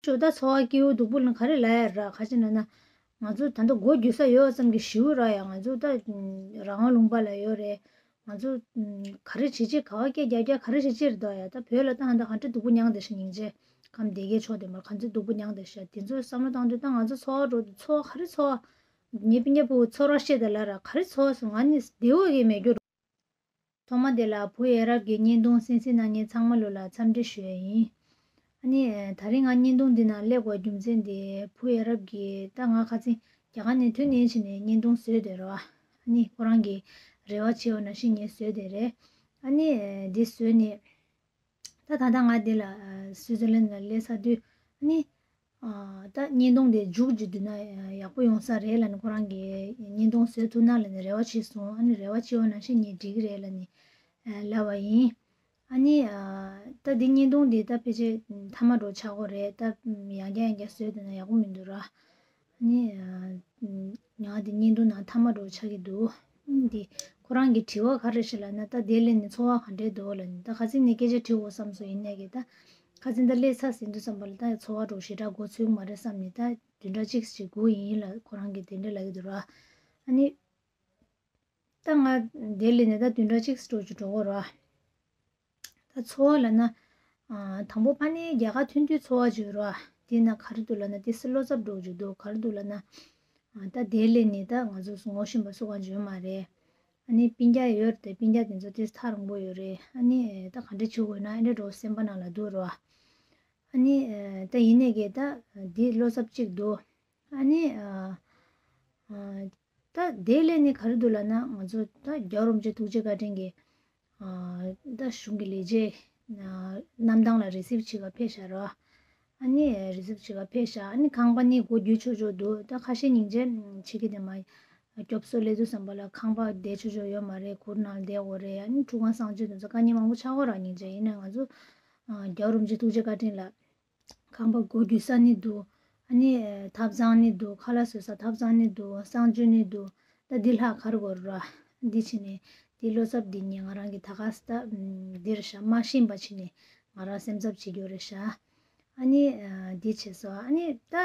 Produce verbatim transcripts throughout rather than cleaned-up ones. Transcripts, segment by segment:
ཅོ་ད་འཚོ་བ་སྐྱིད་པོ་སྡུག་པོ་ལ་ག་རེ་ལབ་ཡ་ར། ག་ཅི་ན་ན། ང་ཚོ་ད་ལྟ་མགོ་འགྱུར་ས་ཡོད་ཙམ་གྱི་ཞིའུ་ར་ཡ། ང་ཚོ་ད་རང་དབང་ལུང་པ་ལ་ཡོད་རེད། ང་ཚོ་ག་རེ་བྱེད་ཅིག་ག་བ་སྐད་རྒྱག་རྒྱག་ག་རེ་བྱེད་ཅིག་རེད་དོ་ཡ། ད་བོད་ལ་ད་ཧ་ད་ག་འདྲ་སྡུག་པོ་མྱངས་བསྡད་ཤག་སྙིང་རྗེ། ཁམས་བདེ་སྐྱིད་ཕྱོགས་དེ་མར་ག་ཚོད་སྡུག་པོ་མྱངས་བསྡད་ཤག་དེ་ཚོ་བསམ་བློ་བཏང་དུས་ད་ང་ཚོ་འཚོ་བ་འགྲོ་དུས་འཚོ་བ་ག་རེ་འཚོ་བ། ངའི་སྤུན་ཀྱག་ཕྲུ་གུ་ཚོར་བ་བཤད་དང་ལབ་ར། ག་རེ་འཚོ་བ་སོང་། ང་ནི་བདེ་བོ་གི་མེད་རྒྱུ་རེད། ཐོག་མ་དེ་ལ་བུ་ཡ་རབས་ཀྱི་བརྙན་ཐུང་གསན་གཟིགས་གནང་མཁན་ཚང་མ་ལོ་ལ་འཚམས་འདྲི་ཞུ་ཡ་ཡིན། ཨ་ནི་ད་རིང་ང་བརྙན་ཐུང་འདི་ནང་སླེབས་དགོས་རྒྱུ་མཚན་དེ་བུ་ཡ་རབས་ཀྱི་ད་ང་ཁ་སང་རྒྱ་གར་ནས་ཐོན་ནས་ཕྱིན་ནས་བརྙན་ཐུང་བཟོས་བསྡད་རོ། ཨ་ནི་ཁོ་རང་གི་རེ་བ་བྱས་པ་ནང་བཞིན་ངས་བཟོས་བསྡད་རེད། ཨ་ནི་འདི་བཟོས་ནས། ད་ད་ལྟ་ང་འདི་ལ་སུའི་ཙར་ལན་ལ་སླེབས་ཚར་དུས་ཨ་ནི། ད་བརྙན་ཐུང་དེ་མཇུག་ཅིག་བསྡུས་ན་ཡག་པོ་ཡོང་ས་རེད་ལབ་ནས་ཁོ་རང་གིས་བརྙན་ཐུང་བཟོ་ཐུབ་ན་ལབ་ནས་རེ་བ་བྱས་སོང་། ཨ་ནི་རེ་བ་བྱས་པ་ནང་བཞིན་ངས་འགྲིག་གི་རེད་ལབ་ནས་ལབ་པ་ཡིན། ཨ་ནི། ད་འདི་བརྙན་ཐུང་འདི་ད་ཕལ་ཆེར་མཐའ་མ་འགྲོ་ཆགས་ཀྱི་རེད། ད་ཡང་བསྐྱར་ཡང་བསྐྱར་བཟོས་བསྡད་ན་ཡག་པོ་མི་འདུག་ར། ནི། ང་དེ་བརྙན་ཐུང་ནང་མཐའ་མ་འགྲོ་ཆགས་ཀྱི་འདུག་འདི་ཁོ་རང་གི་དྲི་བ་ག་རེ་ཞིག་ལབ་ན། ད་དེ་ལས་ནི་འཚོ་བ་ག་འདྲས་འདུག་ལབ་ནི། ད་ཁ་སང་ནས་སྐད་ཆ་དྲི་དགོས་བསམ་སོང་། ཡིན་ནའི་གི་ད་ཁ་སང་ད་སླེབས་ཚར་ཟིན་དུས་ཙམ་པ་ལ་ད་འཚོ་བ་འགྲོ་ཞེ་དྲག་མགོ་ཚོད་མ་རེད་བསམ་ནས། ད་བདུན་ཕྲག་གཅིག་ཅིག་སྒུག་ཡིན་ལ་ཁོ་རང་གིས་དེ་འདྲས་ལབ་ཀྱི་འདུག་ར། ཨ་ནི། ད་ང་དེ་ལས་ནས་ད་བདུན་ཕྲག་གཅིག་འགྲོ་རྒྱུ་འགྲོ་གི་ར། ད་འཚོ་བ་ལབ་ན། ཨ། དང་པོ་ཕ་ནས་རྒྱ་གར་ཐོན་དུས་འཚོ་བ་བརྗོད་རོགས། དེ་ན་ག་རེ་འདུག་ལབ་ན། དེ་སི་བློ་འཚབ་འགྲོ་རྒྱུ་འདུག་ག་རེ་འདུག་ལབ་ན། ཨ། ད་དེ་ལས་ནི་ད་ང་ཚོ་ངོ་ཤེས་པ་སུ་གང་ཡོད་མ་རེད། ཨ་ནི་སྤུན་ཀྱག་ཡོད་རེད། སྤུན་ཀྱག་དེ་ཚོ་དེ་ཐག་རིང་པོ་ཡོད་རེད། ཨ་ནི་ད་ག་འདྲ་བྱེད་དགོས་ན་ཨེ་འདྲ་འགྲོ་སེམས་པ་ནང་ལ་འདུག་རོགས། ཨ་ནི་ད་ཡིན་ནའི་གི་ད་འདི་བློ་འཚབ་ཅིག་འདུག་ཨ་ནི། ཨ། ཨ། ད་དེ་ལས་ནི་ག་རེ་འདུག་ལབ་ན། ང་ཚོ་ད་རྒྱལ་བ་རིན་པོ་ཆེ་ཐུགས་རྗེ་བཀའ་དྲིན་གྱིས། ཨ། ད་གཞུང་གི་ལས་བྱེད་གནམ་ཐང་ལ་རི་སིབ་བྱེད་ག་ཕེབས་ཤག་ར། ཨ་ནི་རི་སིབ་བྱེད་ག་ཕེབས་ཤག་ཨ་ནི་ཁང་པ་ནི་སྒོ་རྒྱུ་ཆོག་ཆོག་འདུག་ད་ཁ་ཤས་སྙིང་རྗེ་ཆེ་གི་དེ་མ། སྐྱོབ་གསོ་སླེབས་དུས་ཙམ་པ་ལ་ཁང་པ་བསྡད་ཆོག་ཆོག་ཡོད་མ་རེད། གུར་ནང་བསྡད་དགོས་རེད། ཨ་ནི་ཁྲུས་ཁང་གསང་སྤྱོད་དེ་ཚོ་དཀའ་ངལ་མང་པོ་ཆགས་ཀྱི་ར། སྙིང་རྗེ། ཡིན་ནའི་ང་ཚོ། ཨ། རྒྱལ་བ་རིན་པོ་ཆེ་ཐུགས་རྗེ་བཀའ་དྲིན་ལ། ཁང་པ་སྒོ་རྒྱུ་ས་ནི་འདུག་ཨ་ནི་ཐབ་ཚང་ནི་འདུག་ཁ་ལག་བཟོ་ས་ཐབ་ཚང་ནི་འདུག་གསང་སྤྱོད་ནི་འདུག་ད་འདི་ལྷག་ག་རེ་དགོས་ར། འདི་བྱས་ནས་འདི་བློ་འཚབ་འདི་ངས་ང་རང་གི་ད་ག་ས་ད་འདིར་བཞག་མ་ཤེས་པ་བྱས་ནས་ང་རང་སེམས་འཚབ་བྱེད་རྒྱུ་རེད་ཤག་ཨ་ནི་འདི་བྱས་སོ། ཨ་ནི་ད།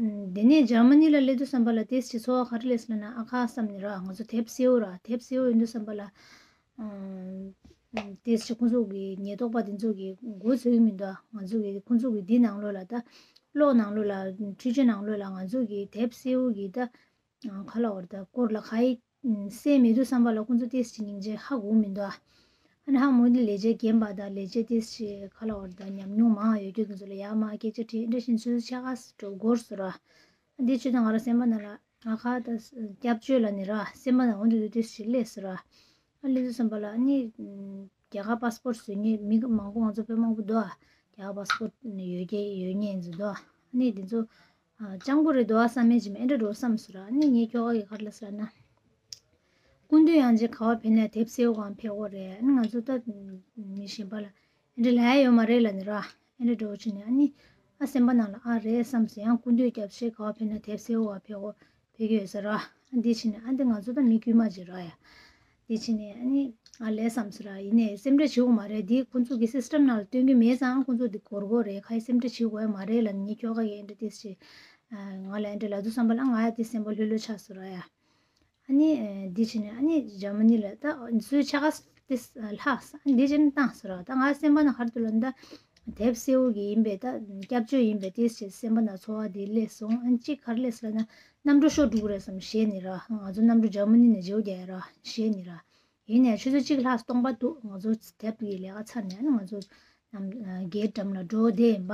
ཨ། དེ་ནས་འཇར་མ་ནི་ལ་སླེབས་དུས་ཙམ་པ་ལ་ཏོག་ཙམ་ཚོར་བ་ག་རེ་སླེབས་སོང་ལབ་ན། ཨ་ཁ་བསམ་ནས་ར། ང་ཚོ་དེབ་སེར་པོ་ར། དེབ་སེར་པོ་ཡིན་དུས་ཙམ་པ་ལ། ཨ། ཨ། ཏོག་ཙམ་ཁོང་ཚོ་གི་ཉེན་རྟོག་པ་དེ་ཚོ་གིས་མགོ་འཚོས་ཀྱི་མི་འདུག་ང་ཚོ་གི་ཁོང་ཚོ་གི་འདི་ནང་ལོགས་ལ་ད། གློག་ནང་ལོགས་ལ། འཕྲུལ་ཆས་ནང་ལོགས་ལ་ང་ཚོ་གི་དེབ་སེར་པོ་གི་ད། ཨ། ག་ལབ་དགོས་རེད། ད་སྐོར་ལ་ག་ཡེ་གསན་མེད་དུས་ཙམ་པ་ལ་ཁོང་ཚོ་ཏོག་ཙམ་སྙིང་རྗེ་ཧ་གོ་མི་འདུག་ཨ་ནི་ཧ་མོ་འདི་ལས་བྱེད་རྒན་པ་དང་ལས་བྱེད་ཏོག་ཙམ་ག་ལབ་དགོས་རེད། ད་ཉམས་མྱོང་མང་བ་ཡོད་རྒྱུ་དེ་ཚོ་ལ་ཡར་མར་སྐད་ཆ་དྲིས། འདྲ་བཞིན་ཚོད་ཚོད་ཆ་ག་ས་འགྲོ་འགོར་སོང་ར། འདི་ཆོས་དང་ང་རང་སེམས་པ་ནང་ལ་ང་ཁ་ད་སྐྱབས་བཅོལ་ལ་ནི་ར། སེམས་པ་ནང་འོ་འདི་འདུག་ཏོག་ཙམ་སླེབས་སོང་ར། ཨ། སླེབས་དུས་ཙམ་པ་ལ་ཨ་ནི། རྒྱ་གར་པ་སི་པོར་བཟོ་མཁན་མི་མང་པོ་ང་ཚོ་བོད་མང་པོ་འདུག་ཨ། རྒྱ་གར་པ་སི་པོར་ཡོད་ཀྱི་ཡོད་མཁན་ཚོ་འདུག་ཨ་ནི་དེ་ཚོ། ཨ། སྤྱང་པོ་རེད་འདུག་ཨ་བསམ་མེད་ཅིག་མེད་འདྲ་འགྲོ་བསམ་སོང་ར། ཨ་ནི་ངའི་ཁྱོ་ག་གིས་ག་རེ་ལབ་སོང་ལབ་ན། སྐུ་མདུན་ཡང་ཅིག་ག་པར་ཕེབས་ན་དེབ་སེར་པོ་སྒང་ཕེབས་དགོས་རེད། ཨ་ནི་ང་ཚོ་ད་མི་གཞན་པ་ལ་འདི་འདྲ་ལབ་ཡ་ཡོད་མ་རེད་ལབ་ནི་ར། འདི་འདྲ་འགྲོ་བྱས་ནས་ཨ་ནི་ཨ་སེམས་པ་ནང་ལ་ཨ་རེད་བསམ་སོང་། ཡང་སྐུ་མདུན་སྐྱབས་ཆེན་ག་པར་ཕེབས་ན་དེབ་སེར་པོ་སྒང་ཕེབས་དགོས། ཕེབས་ཀྱི་ཡོད་ས་ར། འདི་བྱས་ནས་ཨ་འདི་ང་ཚོ་ད་མི་དཀྱུས་མ་ཅིག་ར་ཡ། འདི་བྱས་ནས་ཨ་ནི་ཨ་ལས་བསམ་སོང་ར། ཡིན་ནའི་སེམས་ཁྲལ་བྱེད་དགོས་མ་རེད། འདི་ཁོང་ཚོ་གི་སིས་ཊེམ་ནང་ལ་སྟོན་གྱི་མེད་ཙང་ཁོང་ཚོ་འདི་འགོར་དགོས་རེད། ག་ཡེ་སེམས་ཁྲལ་བྱེད་དགོས་ཡ་མ་རེད་ལབ་ནས་ངའི་ཁྱོ་ག་གིས་ཨེ་འདྲ་ཏོག་ཙམ་ང་ལ་ཨེ་འདྲ་ལབ་དུས་ཙམ་པ་ལ་ང་ཡ་དེ་སེམས་པ་ལྷོད་ལྷོད་ཆགས་སོང་ར་ཡ། ཨ་ནི་འདི་བྱས་ནས་ཨ་ནི་འཇར་མ་ནི་ལ་ད་ཚོད་ཆ་ག་ས་ཏེ་ལྷག་ས། ཨ་འདི་བྱས་ནས་བཏང་སོང་ར། ད་ང་སེམས་པ་ནང་ག་རེ་འདུག་ལབ་ན། ད་དེབ་སེར་པོ་གི་ཡིན་པས། ད་སྐྱབས་བཅོལ་ཡིན་པས་ཏེ་ཞེས་སེམས་པ་ནང་ཚོར་བ་དེ་སླེབས་སོང་། ཨ་ནི་གཅིག་ག་རེ་སླེབས་སོང་ལབ་ན། གནམ་གྲུ་ཤོར་འགྲོ་གི་རེད་བསམ་ཞེད་ནི་ར། ང་ཚོ་གནམ་གྲུ་འཇར་མ་ནི་ནས་བརྗེ་པོ་རྒྱག་ཡ་ར་ཞེད་ནི་ར། ཡིན་ནའི་ཆུ་ཚོད་གཅིག་ལྷག་སྟོང་པ་འདུག་ང་ཚོ་དེབ་ཀྱི་ལས་ཀ་ཚར་ནས་ཨ་ནི་ང་ཚོ་གནམ་གའི་འགྲམ་ལ་འགྲོ་བསྡད་ཡིན་པ།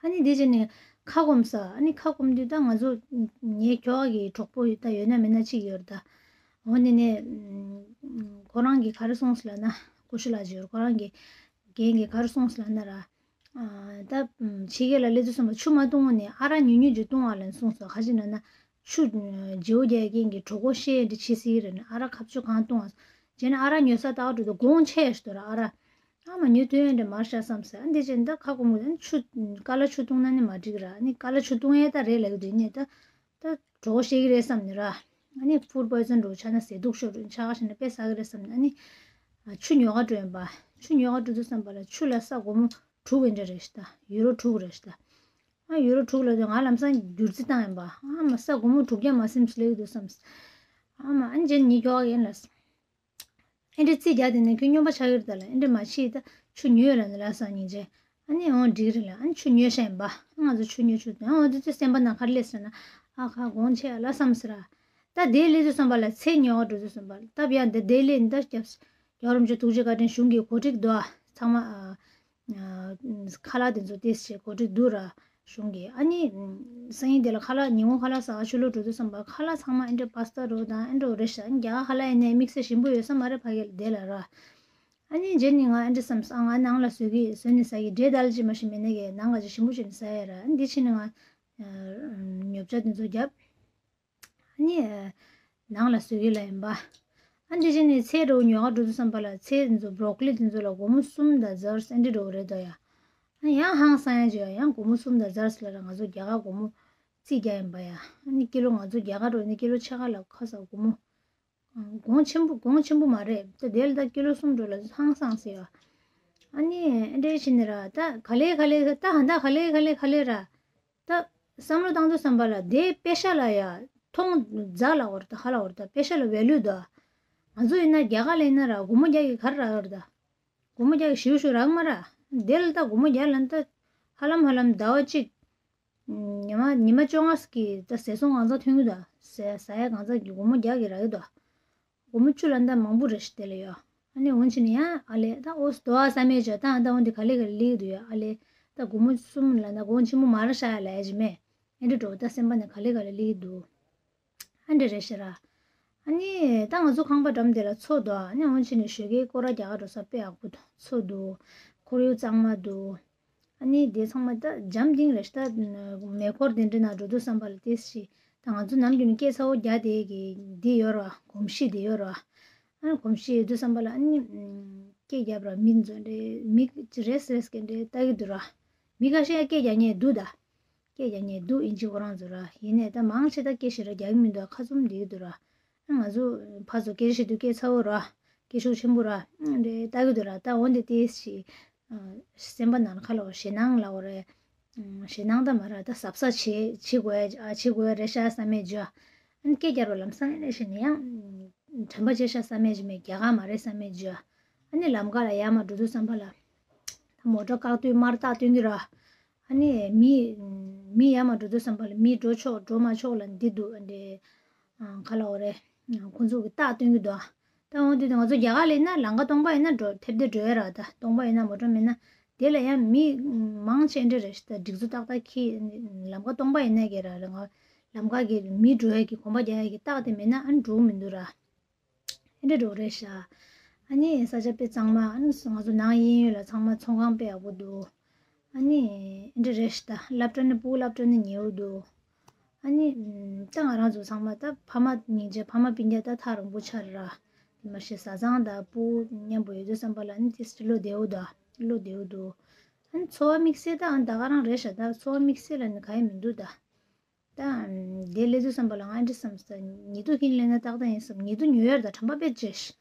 ཨ་ནི་དེ་བྱས་ནས་ཁ་སྐོམ་ས། ཨ་ནི་ཁ་སྐོམ་དུས་ད་ང་ཚོ་ངའི་ཁྱོ་ག་གི་གྲོགས་པོ་ད་ཡོད་ན་མེད་ན་གཅིག་ཡོད་རེད་ད། འོ་ནི་ནས་ཁོ་རང་གིས་ག་རེ་གསུངས་སོང་ལབ་ན། ཀུ་ཤུ་ལགས་ཅིག་ཡོད་རེད། ཁོ་རང་གི་རྒན་གྱིས་ག་རེ་གསུངས་སོང་ལབ་ན་ར། ཨ། ད་ཕྱི་རྒྱལ་ལ་སླེབས་དུས་ཙམ་པ་ཆུ་མ་བཏུང་བ་ནས་ཨ་རག་ཉུང་ཉུང་ཅིག་བཏུང་བ་ལབ་གསུངས་སོང་། ག་ཅི་ན་ན་ཆུ་བརྗེ་པོ་རྒྱག་མཁན་གྱི་གྲོགས་པོ་བཤད་འདི་བྱེད་སྲིད་ཀྱི་རེད་ན། ཨ་རག་ཁབ་ཆུ་གང་བཏུང་བ། བྱས་ན་ཨ་རག་ཉོ་ས་ལྟ་བ་འགྲོ་དུས་དགོང་ཆེ་ཞིག་འདུག་ར། ཨ་རག་ཨ་མ་ཉོ་ཐུབ་ཡ་འདྲ་མ་རེད་ཤག་བསམ་སོང་། ཨ་འདི་བྱས་ན་ད་ཁ་སྐོམ་གྱི་ཆུ་ཀ་ལ་ཆུ་བཏུང་ན་ནི་མ་འགྲིག་ར། ཨ་ནི་ཀ་ལ་ཆུ་བཏུང་ཡས་ད་རེད་ལབ་ཀྱི་འདུག་ཡིན་ནའི་ད་ད་གྲོགས་པོ་བཤད་ཀྱི་རེད་བསམ་ནས་ར། ཨ་ནི་ཕུཌ་པོའི་ཛོན་འགྲོ་ཆ་ན་ཟས་དུག་ཤོར་ཆ་ག་ཞིག་ན་དཔེ་ཟ་གི་རེད་བསམ་ནས། ཨ་ནི་ཆུ་ཉོ་ག་འགྲོ་ཡིན་པ། ཆུ་ཉོ་ག་འགྲོ་དུས་ཙམ་པ་ལ་ཆུ་ལ་ས་སྒོར་མོ་དྲུག་ཡིན་འདྲ་རེད་ཤག་ད་ཡུ་རོ་དྲུག་རེད་ཤག་ད། ཨ་ཡུ་རོ་དྲུག་ལ་དུས་ང་ལམ་སང་བསྒྱུར་རྩིས་བཏང་ཡིན་པ། ཨ་མ་ས་སྒོར་མོ་དྲུག་བརྒྱ་མ་ཟིན་ལེགས་འདུག་བསམ། ཨ་མ་ཨ་ནི་རྗེས་ནི་ཁྱོ་ག་ཡིན་ལ། ཨེ་འདྲ་རྩིས་རྒྱག་དེ་ནས་ཁྱོད་སྨྱོན་པ་ཆགས་ཡོད་ད་ལ། ཨེ་འདྲ་མ་བྱེད་ད། ཆུ་ཉོས་ལ་ནི་ལ་སང་ཉིན་རྗེས། ཨ་ནི་འོང་འགྲིག་རེད་ལ། ཨ་ནི་ཆུ་ཉོས་ཤ་ཡིན་པ། ང་ཚོ་ཆུ་ཉོས་ཆུ་དང་འོང་དུས་ཚོད་སེམས་པ་ནང་ག་རེ་སླེབས་ཟེར་ན། ཨ་ཁ་དགོང་ཆེ་ཨ་ལ་བསམ་ཟེར་ར། ད་དེ་ལས་དུས་བསམ་པ་ལ་ཚེ་ཉོ་ག་འགྲོ་དུས་བསམ་པ་ལ་སྟབས་ཡག་འདི་དེ་ལས་འདི་སྐྱབས། རྒྱལ་བ་རིན་པོ་ཆེ་ཐུགས་རྗེ་བཀའ་དྲིན་གཞུང་གི་གོ་སྒྲིག་འདུག་ཨ། ཚང་མ་ཨ། ཨ། ཁ་ལག་དེ་ཚོ་ཏེས་བྱས་གོ་སྒྲིག་འདུག་ར། གཞུང་གི་ཨ་ནི། སང་ཉིན་དེ་ལ་ཁ་ལག་ཉིན་གུང་ཁ་ལག་ཟ་ག་ཆུ་ལོག་འགྲོ་དུས་བསམ་པ་ཁ་ལག་ཚང་མ་ཨེ་འདྲ་པ་སྟ་རོ་དང་ཨེ་འདྲ་རེད་ཤག་ཨ་ནི་རྒྱ་གར་ཁ་ལག་ཡིན་ནའི་དམིགས་བསལ་ཞིམ་པོ་ཡོད་ས་མ་རེད་ཕ་གི་ལ་དེ་ལ་ར། ཨ་ནི་རྗེས་ནི་ང་ཨེ་འདྲ་བསམ་ས་ང་ནང་ལ་བཟོས་གི་བཟོས་ནས་ཟ་གི་འབྲས་དལ་ཅིག་མ་ཞིག་མེད་ན་གི་ནང་ག་ཅིག་ཞིམ་པོ་བྱས་ནས་ཟ་ཡ་ར། ཨ་ནི་འདི་ཕྱིན་ནས་ང་ཉོ་ཆ་དེ་ཚོ་བརྒྱབ། ཨ་ནི། ནང་ལ་བཟོས་གི་ལ་ཡིན་པ། ཨ་འདི་བྱས་ནས་ཚལ་རོ་ཉོ་ག་འགྲོ་དུས་བསམ་པ་ལ་ཚལ་དེ་ཚོ་བོ་རོ་ཀོ་ལི་དེ་ཚོ་ལ་སྒོར་མོ་གསུམ་དང་ཟར་ཨེ་འདྲ་འགྲོ་གི་རེད་དོ་ཡ། ཨ་ཡང་ཧང་སང་ཡ་ཅིག་ཡ་ཡང་སྒོར་མོ་གསུམ་དང་ཟར་ལ་ར་ང་ཚོ་རྒྱ་གར་སྒོར་མོ་རྩིས་རྒྱག་ཡིན་པ་ཡ། ཨ་ནི་ཀི་ལོ་ང་ཚོ་རྒྱ་གར་འགྲོ་ནི་ཀི་ལོ་ཕྱེད་ཀ་ལ་ཁ་ས་སྒོར་མོ། གོང་ཆེན་པོ་གོང་ཆེན་པོ་མ་རེད་ད། དེ་ལ་ད་ཀི་ལོ་གསུམ་འགྲོ་ལ་ཧང་སང་ཟེར་ཡ། ཨ་ནི་ཨེ་འདྲ་བྱས་ནས་ར་ད་ག་ལེ་ག་ལེ་ད་ཧ་ད་ག་ལེ་ག་ལེ་ག་ལེ་ར། ད་བསམ་བློ་བཏང་དུས་བསམ་པ་ལ་དེ་པེ་ཤ་ལ་ཡ་མཐོང་རྫ་ལ་འོར་ད་ཧ་ལ་འོར་ད་པེ་ཤ་ལ་ཝེ་ལུ་ད། ང་ཚོ་ཡིན་ན་རྒྱ་གར་ལ་ཡིན་ན་ར་སྒོར་མོ་བརྒྱ་གི་ག་རེ་རག་འོར་ད། སྒོར་མོ་བརྒྱ་གི་ཞིའུ་ཞིའུ་རག་མ་ར། དེ་ལ་ད་སྒོར་མོ་བརྒྱ་ལ་ད་ཧ་ལམ་ཧ་ལམ་ཟླ་བ་གཅིག་ཉི་མ་ཉི་མ་བཅོ་ལྔ་གི་ད་ཟས་སོང་གང་ཚ་ཐོན་གི་ད། ཟས་ཟ་ཡ་གང་ཚ་གི་སྒོར་མོ་བརྒྱ་གི་རག་གི་ད། སྒོར་མོ་བཅུ་ལ་ད་མང་པོ་རེད་ཤི་དེ་ལ་ཡོད། ཨ་ནི་འོན་ཕྱིན་ནི་ཡང་ཨ་ལེ་ད་ཨོ་སི་དོ་ཨ་ས་མེད་ཅོ་ད་ཨ་ད་འོན་ཏེ་ག་ལེ་ག་ལེ་ལི་གི་འདུག་ཡ། ཨ་ལེ་ད་སྒོར་མོ་གསུམ་ལ་ད་གོང་ཆེན་པོ་མ་ར་ཤ་ཡ་ལ་ཡ་ཅི་མེད། ཨེ་འདྲ་འགྲོ་ད་སེམས་པ་ནས་ག་ལེ་ག་ལེ་ལི་གི་འདུག་ཨ་འདྲ་རེད་ཤི་ར། ཨ་ནི་ད་ང་ཚོ་ཁང་པ་འགྲམ་དེ་ལ་མཚོ་འདུག་ཨ་ནི་འོན་ཕྱིན་ནི་ཞོགས་ཀའི་སྐོར་ར་རྒྱག་ག་འགྲོ་ས་དཔེ་ཡག་པོ་འདུག་མཚོ་འདུག་ཁོར་ཡུག་གཙང་མ་འདུག་ཨ་ནི་དེ་ཚང་མ་ད་འཇམ་ཐིང་རེད་ཤི་ད། མེ་འཁོར་དེ་འདྲ་ནང་འགྲོ་དུས་བསམ་པ་ལ་ཏེས་ཤི། ད་ང་ཚོ་ནམ་རྒྱུན་ནས་སྐད་ཚ་བོ་རྒྱག་དེ་གི་འདི་ཡོད་ར་གོམས་གཤིས་དེ་ཡོད་ར། ཨ་ནི་གོམས་གཤིས་ཡོད་དུས་བསམ་པ་ལ་ཨ་ནི་སྐད་རྒྱབ་ར་མི་ཚོ་འདྲ་མི་རེས་རེས་ཀྱི་འདྲ་ལྟ་གི་འདུག་ར། མི་ཁ་ཤས་སྐད་རྒྱག་མཁན་འདུག་ད། སྐད་རྒྱག་མཁན་འདུག་ཨིན་ཇི་ཁོ་རང་ཚོ་ར། ཡིན་ནའི་ད་མང་ཆེ་ད་སྐད་ཞེ་དྲག་རྒྱག་གི་མི་འདུག་ཁ་བཙུམ་བསྡད་ཀྱི་འདུག་ར། ང་ཚོ་ཕར་ཚུར་སྐད་ཆ་བཤད་དུས་སྐད་ཚ་བོ་ར། སྐད་ཤུགས་ཆེན་པོ་ར། འདྲ་ལྟ་གི་འདུག་ར། ད་འོན་ཏེ་ཏེ་ཞིག་སེམས་པ་ནང་ཁ་ལ་ཞེད་སྣང་ལ་འོ་རེད། ཞེད་སྣང་ད་མ་ར་ད་གཟབ་གཟབ་བྱེད་བྱེད་དགོས་ཨ་བྱེད་དགོས་རེད་ཤག་བསམ་མེད་ཇོ། ཨ་ནི་སྐད་རྒྱབ་པ་ལམ་སང་ཨེ་ནས་ཞེ་ནས་ཡང་དྲན་པ་བརྗེད་ཤག་བསམ་མེད་ཇི་མེད་རྒྱ་གར་མ་རེད་བསམ་མེད་ཇོ། ཨ་ནི་ལམ་ཁ་ལ་ཡར་མར་འགྲོ་དུས་བསམ་པ་ལ། ད་མོ་ཊ་བཀག་དུས་དམར་རྟགས་སྟོན་གྱི་ར། ཨ་ནི་མི་མི་ཡར་མར་འགྲོ་དུས་བསམ་པ་ལ་མི་འགྲོ་ཕྱོགས་འགྲོ་མ་ཕྱོགས་ལ་འདི་འདུག་ཨ་འདྲེ། ཁ་ལ་འོ་རེད། ཁོང་ཚོ་གི་རྟགས་སྟོན་གྱི་འདུག་ད་འོང་དུས་ང་ཚོ་རྒྱ་གར་ལ་ཡིན་ན་ལམ་ཁ་སྟོང་པ་ཡིན་ན་འགྲོ་ཐེབས་ཏེ་འགྲོ་ཡ་ར། ད་སྟོང་པ་ཡིན་ན་མོ་ཊ་མེད་ན། དེ་ལ་ཡང་མི་མང་ཆེ་འདྲ་རེད་ཤག་ད་སྒྲིག་འཛུགས་ཏག་ཏག་གི་ལམ་ཁ་སྟོང་པ་ཡིན་ན་གི་ར་ལམ་ཁ་ལམ་ཁ་གི་མི་འགྲོ་ཡ་གི་གོམ་པ་རྒྱག་ཡ་གི་རྟགས་དེ་མེད་ན་ཨ་ནི་འགྲོ་གི་མི་འདུག་ར། ཨེ་འདྲ་འགྲོ་རེད་ཤག་ཨ་ནི་ས་ཆ་དཔེ་གཙང་མ་ཨ་ནི་ང་ཚོ་ནང་གཡས་གཡོན་ལ་ཚང་མ་ཚོང་ཁང་དཔེ་ཡག་པོ་འདུག་ཨ་ནི་ཨེ་འདྲ་རེད་ཤག་ད་སློབ་གྲྭ་ནི་སྤུ་གུ་སློབ་གྲྭ་ནི་ཉེ་བོ་འདུག་ཨ་ནི་ད་ང་རང་ཚོ་ཚང་མ་ད་ཕ་མ་སྙིང་རྗེ་ཕ་མ་སྤུན་ཀྱག་ད་ཐག་རིང་པོ་ཆགས་ར། དེ་མ་ཤེས་བཟའ་ཚང་དང་སྤུ་གུ་མཉམ་པོ་ཡོད་དུས་བསམ་པ་ལ་ཨ་ནི་ཏིས་བློ་བདེ་བོ་འདུག་བློ་བདེ་བོ་འདུག་ཨ་ནི་འཚོ་བ་དམིགས་བསལ་ད་ཨ་ནི་ད་ག་རང་རེད་ཤག་ད་འཚོ་བ་དམིགས་བསལ་ལ་ནི་ག་ཡེ་མི་འདུག་ད། ད་དེ་ལས་དུས་བསམ་པ་ལ་ང་འདྲི་བསམ་ས་ཉི་གདུགས་ཁྱེར་སླེབས་ན་ཏག་ཏག་ཡིན་བསམ། ཉི་གདུགས་ཉོ་ཡར་ད་དྲན་པ་དཔེ་བརྗེད་ཤག་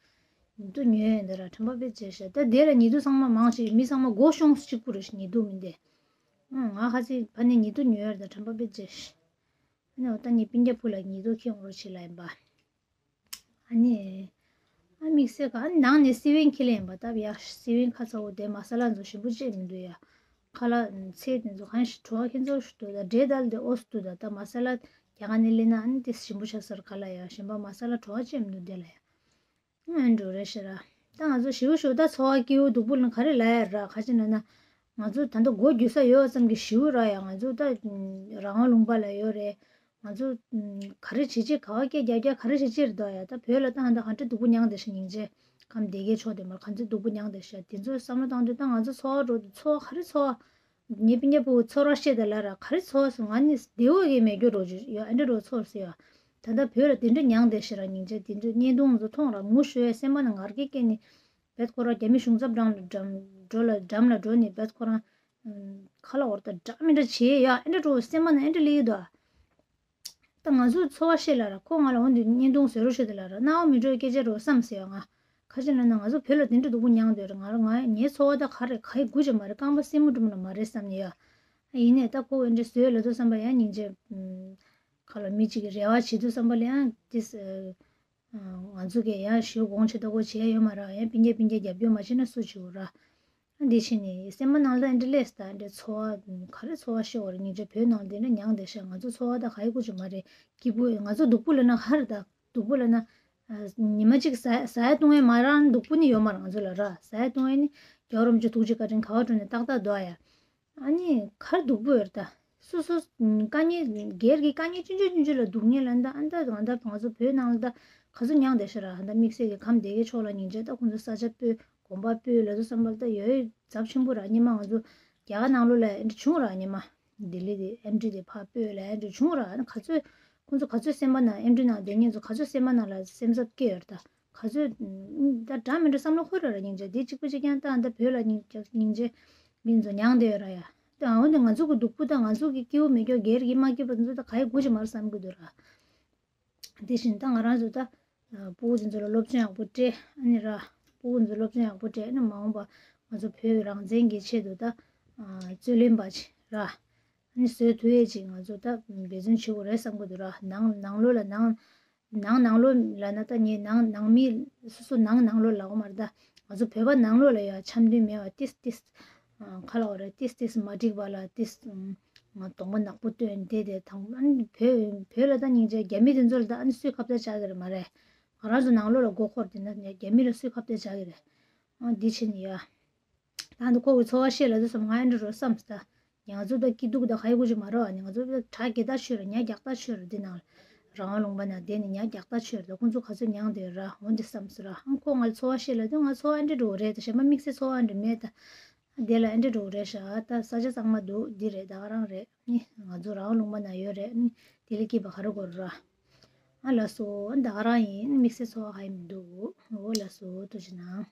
ཉི་གདུགས་ཉོ་ཡར་འདི་ར་དྲན་པ་དཔེ་བརྗེད་ཤག་ད་དེ་ལ་ཉི་གདུགས་ཚང་མ་མང་ཆེ་མི་ཚང་མ་སྒོ་ཤོང་གཅིག་པུ་རེད་ཤག་ཉི་གདུགས་མི་འདི། ཨང་ང་ཁ་ཚིག་ཕ་ནི་ཉི་གདུགས་ཉོ་ཡར་ད་དྲན་པ་དཔེ་བརྗེད་ཤག་ཨ་ནི་འོ་ད་ངའི་སྤུན་ཀྱག་བུ་ལ་ཉི་གདུགས་ཁྱེར་འོང་རོགས་བྱེད་ལབ་ཡིན་པ། ཨ་ནི། ཨ་དམིགས་བསལ་ག་ཨ་ནི་ནང་ནས་སི་ཝིང་ཁྱེར་ལེན་པ་སྟབས་ཡག་སི་ཝིང་ཁ་ཚ་བོ་དེ་མ་ས་ལ་ཚོ་ཞིམ་པོ་བཅད་མི་འདུག་ཡ། ཁ་ལག་ཚལ་དེ་ཚོ་གང་ཞིག་བྲོ་བ་ཁྱེད་ཚོ་ཞིག་འདུག་ད་འབྲས་དལ་དེ་ཨོ་སི་འདུག་ད་ད་མ་ས་ལ་རྒྱ་གར་ནས་ལེན་ན་ཨ་ནི་དེ་ཞིམ་པོ་ཆགས་སར་ག་ལ་ཡ་གཞན་པ་མ་ས་ལ་བྲོ་བ་བཅད་མི་འདུག་དེ་ལ་ཡ། ཨ་འགྲོ་རེད་ཤི་ར། ད་ང་ཚོ་ཞིའུ་ཞུ་ད་འཚོ་བ་སྐྱིད་པོ་སྡུག་པོ་ལ་ག་རེ་ལ་ཡ་ར་ཁ་ཅིག་ན་ན། ང་ཚོ་ད་ལྟ་སྒོ་རྒྱུ་ས་ཡོད་ཙམ་གྱི་ཞིའུ་ར་ཡ་ང་ཚོ་ད་རང་དབང་ལུང་པ་ལ་ཡོད་རེད། ང་ཚོ་ག་རེ་བྱེད་ཅིག་ག་བ་སྐད་རྒྱག་རྒྱག་ག་རེ་བྱེད་ཅིག་རེད་དོ་ཡ། ད་བོད་ལ་ད་ཧ་ད་ག་འདྲ་སྡུག་པོ་མྱངས་བསྡད་ཤག་སྙིང་རྗེ། ཁམས་བདེ་དགེ་ཕྱོགས་དེ་མར་ག་ཚོད་སྡུག་པོ་མྱངས་བསྡད་ཤག་དེ་ཚོ་བསམ་བློ་བཏང་དུས་ད་ང་ཚོ་འཚོ་བ་འགྲོ་དུས་འཚོ་བ་ག་རེ་འཚོ་བ། ངའི་སྤུན་ཀྱག་ཕྲུ་གུ་ཚོར་བ་ཤེས་དེ་ལ་ར་ག་རེ་ཚོར་བ་སོང་ང་ནི་བདེ་བོ་གི་མེད་རྒྱུ་རོ་ཅིག་ཡོད་ཨེ་འདྲ་རོ་ཚོར་སི་ཡོད། ད་ལྟ་བོད་ལ་དེ་འདྲ་མྱངས་བསྡད་ཤི་ར་སྙིང་རྗེ་དེ་འདྲ་བརྙན་ཐུང་ཚོ་མཐོང་ར་ངུ་ཤོས་སེམས་པ་ནང་ངར་སྐད་སྐྱེས་ནི། བེད་ཁོ་ར་རྒྱ་མི་གཞུང་ཚབ་འགྲམ་ལ་འགྲམ་འགྲོ་ལ་འགྲམ་ལ་འགྲོ་ནི་བེད་ཁོ་རང་། ཁ་ལ་འོར་ད་འདྲ་མི་འདྲ་བྱེད་ཡ་ཨེ་འདྲ་རོ་སེམས་པ་ནང་ཨེ་འདྲ་ལི་ཡི་དོ། ད་ང་ཚོའི་འཚོ་བ་ཤེས་ལ་ར་ཁོ་ང་ལ་འོང་དུས་བརྙན་ཐུང་བཟོས་རོགས་ཤོད་དེ་ལ་ར་རྣ་བ་མི་འགྲོ་སྐད་ཆ་རོ་བསམ་ཟེར་ཡ་ང་། ཁ་ཅིག་ལ་ན་ང་ཚོ་བོད་ལ་དེ་འདྲ་སྡུག་པོ་མྱངས་འདོད་ར་ང་ར་ང་ངའི་འཚོ་བ་ད་ག་རེ་ག་ཡི་དགུ་ཅིག་མ་རེད་རྐང་པ་སེན་མོ་འགྲོ་མ་ན་མ་རེད་བསམ་ནས་ཡ། ཡིན་ནས་ད་ཁོ་འདྲ་བཟོས་ལབ་དུས་ཙམ་པ་ཡང་སྙིང་རྗེ། ཁ་ལ་མི་གཅིག་གི་རེ་བ་བྱེད་དུས་ཙམ་པ་ལ་ཡང་ཏིས། ང་ཚོ་གས་ཡང་ཞུ་དགོངས་བྱེད་ད་གོ་བྱས་ཡོད་མ་རེད། ཡང་སྤུན་ཀྱག་སྤུན་ཀྱག་རྒྱབ་སྐྱོར་མ་བྱས་ན་སུ་བྱེད་དགོས་ར། འདི་ཕྱིན་ནས་སེམས་པ་ནང་ལ་འདི་ལས་ད་འདི་ཚོར་བ་ག་རེ་ཚོར་བ་ཤོར་བ་རེད། སྙིང་རྗེ་བོད་ནང་འདི་ན་མྱངས་བསྡད་ཤག་ང་ཚོ་ཚོར་བ་ད་ག་ཡི་གུ་ཅིག་མ་རེད། སྐྱིད་པོ་ང་ཚོ་སྡུག་པོ་ལབ་ན་ག་རེ་ད་སྡུག་པོ་ལབ་ན། ཉི་མ་གཅིག་ཟ་ཟ་ཡ་བཏུང་ཡ་མ་རག་ན་སྡུག་པོ་ནི་ཡོད་མ་རེད། ང་ཚོ་ལ་ར་ཟ་ཡ་བཏུང་ཡ་ནི་རྒྱལ་བ་རིན་པོ་ཆེ་ཐུགས་རྗེ་བཀའ་དྲིན་ག་བ་འགྲོ་ནས་ཏག་ཏག་འདུག་ཨ་ཡ། ཨ་ནི་ག་རེ་སྡུག་པོ་ཡོད་རེད་ད། སོ་སོ་དཀའ་ངལ་སྒེར་གྱི་དཀའ་ངལ་ཆུང་ཆུང་ཆུང་ཆུང་ལ་སྡུག་བསྔལ་ལ་འདི་ཨ་འདི་ང་ད་ང་ཚོ་བོད་ནང་ལ་ད་ག་ཚོད་མྱངས་བསྡད་ཤག་ར། ཨ་འདི་དམིགས་བསལ་གྱི་ཁམས་སྡེ་དགེ་ཕྱོགས་ལ་སྙིང་རྗེ་ད་ཁོང་ཚོ་ས་ཆ་སྤོས་གོམ་པ་སྤོས་ལ་དུ་བསམ་པ་ད་ཡོད་ཡོད་ཚབས་ཆེན་པོ་ར། སྔོན་མ་ང་ཚོ་རྒྱ་གར་ནང་ལོགས་ལ་ཨེ་འདྲ་བྱུང་ར། སྔོན་མ་ལྡི་ལི་དེ་ཨེ་འདྲ་དེ་ཕར་སྤོས་ལ་ཨེ་འདྲ་བྱུང་ར། ཨ་ནི་ག་ཚོད་ཁོང་ཚོ་ག་ཚོད་སེམས་པ་ནང་ཨེ་འདྲ་ནང་སྡོད་མཁན་ཚོ་ག་ཚོད་སེམས་པ་ནང་ལ་སེམས་འཚབ་སྐྱེ་ཡོད་རེད་ད། ག་ཚོད་ད་འདྲ་མི་འདྲ་བསམ་བློ་འཁོར་ར་ར། སྙིང་རྗེ་འདི་གཅིག་པ་གཅིག་རྐྱང་ད་ཨ་འདི་བོད་ལ་སྙིང་སྙིང་རྗེ་མིན་ཚོ་མྱངས་བསྡད་ཡོད་ར་ཡ། ད་འོན་ཏེ་ང་ཚོ་གི་སྡུག་པོ་ད་ང་ཚོ་གི་སྐྱིད་པོ་མེད་ཀྱོག་སྒེར་གྱི་མ་སྐྱིད་པ་ཚོ་ད་ག་ཡི་དགོས་ཀྱི་མ་རེད་བསམ་གི་འདུག་ར། དེ་བཞིན་ད་ང་རང་ཚོ་ད་ཕྲུ་གུ་ཚོ་ཚོ་ལ་སློབ་སྦྱོང་ཡག་པོ་སྤྲད་ཨ་ནི་ར། ཕྲུ་གུ་ཚོ་སློབ་སྦྱོང་ཡག་པོ་སྤྲད་ཨ་ནི་མ་འོངས་པ་ང་ཚོ་བོད་རང་བཙན་གྱི་ཆེད་དུ་ད་རྩོད་ལེན་པ་ཅིག་ར། ཨ་ནི་བཟོ་ཐུབ་ཡས་ཅིག་ང་ཚོ་ད་འབད་བརྩོན་བྱེད་དགོས་རེད་བསམ་གི་འདུག་ར། ནང་ནང་ལོགས་ལ་ནང་ནང་ནང་ལོགས་ལབ་ན་ད་ངས་ནང་ནང་མི་སོ་སོ་ནང་ནང་ལོགས་ལབ་དགོས་མ་རེད་ད། ང་ཚོ་བོད་པ་ནང་ལོགས་ལ་ཡ་འཆམ་མཐུན་མེད་པ་ཏིས་ཏིས། ཁ་ལ་བ་རེད་ཏིས་ཏིས་མ་འགྲིག་པ་ལ་ཏིས། ང་གདོང་པ་ནག་པོ་སྟོན་དེ་དེ་དང་ཨ་ནི་བོད་བོད་ལ་ད་སྙིང་རྗེ་རྒྱ་མི་དེ་ཚོ་ལ་ད་ཨ་ནི་སུས་ཁ་གཏད་བཅག་གི་རེད་མ་རེད། ང་རང་ཚོ་ནང་ལོགས་ལ་མགོ་འཁོར་དེ་ན་རྒྱ་མི་ལ་སུས་ཁ་གཏད་བཅག་གི་རེད། ཨ་འདི་ཕྱིན་ཡ། ད་འདི་ཁོ་གི་ཚོར་བ་བཤད་ལ་དུ་སོང་ང་ཨེ་འདྲ་རོ་བསམ་སི་ད། ང་ཚོ་ད་སྐྱིད་སྡུག་ད་ག་ཡི་གུ་ཅིག་མ་རོ་ཨ་ནི་ང་ཚོ་ད་གྲ་རྒྱས་ད་ཆོས་ར་ཉ་རྒྱག་ད་ཆོས་ར་འདི་ནང་ལ་རང་དབང་ལུང་པ་ན་བསྡད་ནས་ཉ་རྒྱག་ད་ཆོས་ར་ད་ཁོང་ཚོ་ག་ཚོད་མྱངས་བསྡད་ར་འོན་ཏེ་བསམ་སི་ར་ཨང་ཁོ་ང་ལ་ཚོར་བ་བཤད་ལ་དུ་ང་ཚོར་བ་ཨེ་འདྲ་འགྲོ་རེད་ད་གཞན་པ་དམིགས་བསལ་ཚོར་བ་ཨེ་འདྲ་མེད་ད། དེ་ལ་ཨེ་འདྲ་འགྲོ་རེད་ཤག་ད་ས་ཆ་གཙང་མ་འདུག་འདི་རེད་ད་ག་རང་རེད་ནི་ང་ཚོ་རང་དབང་ལུང་པ་ན་ཡོད་རེད་ནི་དེ་ལ་སྐྱིད་པ་ག་རེ་དགོས་ར། ཨ་ལ་སོ་ད་ག་རང་ཡིན་དམིགས་བསལ་ཚོར་བ་ག་ཡི་མི་འདུག་འོ་ལ་སོ་ཐུགས་རྗེ་གནང་།